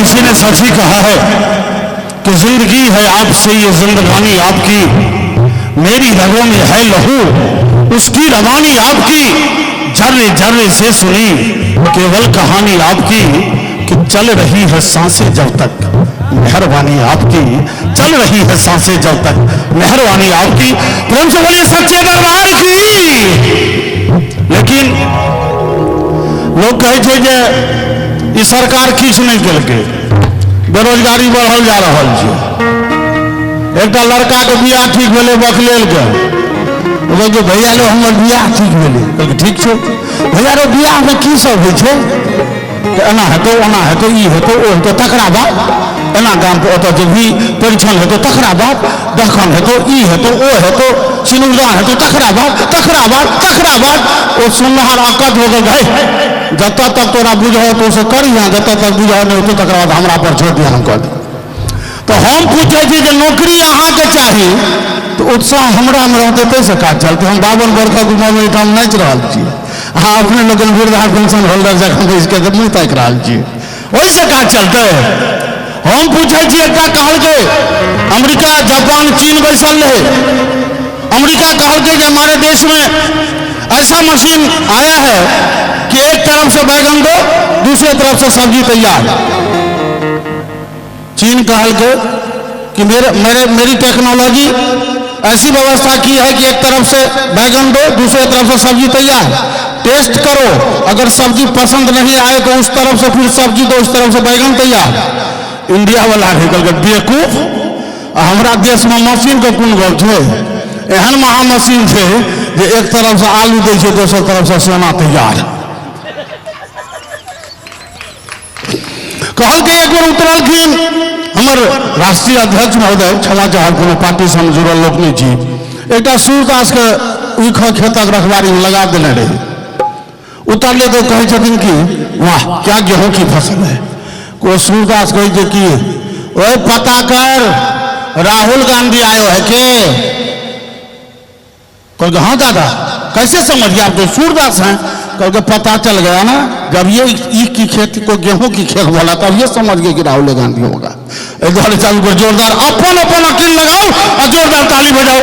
किसी ने सच ही कहा है कि जिंदगी है आपसे ये जिंदगानी आपकी, मेरी रगों में है लहू उसकी रवानी आपकी, जर्रे जर्रे से सुनी केवल कहानी आपकी, कि चल रही है सांसें जब तक मेहरबानी आपकी, चल रही है सांसें जब तक मेहरबानी आपकी। प्रेम से बोलिए सच्चे दरबार की। लेकिन लोग कहै छै जे ई सरकार किछु नहि केलकै, बेरोजगारी बढ़ल जा रहल छै। एकटा लड़काके बियाह ठीक भेलै बकलेलके, ओ कहै छै भैया रो हमर बियाह ठीक भेलै। कहलकै ठीक छै भैया रो, बियाहमे की सब होइ छै? तऽ एना हेतौ, ओना हेतौ, ई हेतौ, ओ हेतौ, तकरा बाद एना गाम पर ओतऽ जेबही, परिछन हेतौ, तकरा बाद दहखन हेतौ, ई हेतौ, ओ हेतौ, सिनुरदान हेतौ, तकरा बाद तकरा बाद तकरा बाद। ओ सुननिहार अकत हो गेल, हे जतऽ तक तोरा बुझऽ हेतौ से करिहें, जतऽ तक बुझऽ नहि हेतौ तकरा बाद हमरा पर छोड़ि दिहऽ, हम कऽ देब। तऽ हम पूछै छी जे नौकरी अहाँके चाही तऽ उत्साह हमरामे रहतै ताहिसँ काज चलतै। हम 52 बरखक उमरमे एहिठाम नाचि रहल छी, अहाँ अपने लोकनि वृद्धा पेंशन होल्डर जकाँ बैसि कऽ मुँह ताकि रहल छी, ओहिसँ काज चलतै? हम पूछै छी, एकटा कहलकै अमेरिका जापान चीन बैसल रहै, अमेरिका कहलकै जे हमारे देश में ऐसा मशीन आया है कि एक तरफ से बैगन दो, दूसरे तरफ से सब्जी तैयार। चीन कहलकै कि मेरे मेरे मेरी टेक्नोलॉजी ऐसी व्यवस्था की है कि एक तरफ से बैगन दो, दूसरे तरफ से सब्जी तैयार, टेस्ट करो, अगर सब्जी पसंद नहीं आए तो उस तरफ से फिर सब्जी दो, उस तरफ से बैगन तैयार। इंडिया वाला निकल के बेवकूफ, आ हमरा देशमे मशीनके कोन गप छै? एहन महा मशीन छै जे एक तरफ से आलू दै छै, दोसर तरफ से सोना तैयार। कहलकै एक बेर उतरलखिन हमर राष्ट्रीय अध्यक्ष महोदय, क्षमा चाहब कोनो पार्टीसँ हम जुड़ल लोक नहि छी, एकटा सूरदासके ईख खेतक रखबारीमे लगा देने रहै। उतरले तऽ कहै छथिन कि वाह क्या गेहूं की फसल है। ओ सूरदास कहै छै कि ओए पता कर राहुल गांधी आयो है के? कहलकै हाँ दादा, कैसे समझ गया आप तो सूरदास हैं? कहलकै पता चल गया ना, जब ये ईख की खेत को गेहूं की खेत बोला तब ये समझ गए कि राहुल गांधी होगा। एहि दुआरे चालू कर जोरदार अपन अपन अकील लगाओ आ जोरदार ताली बजाओ।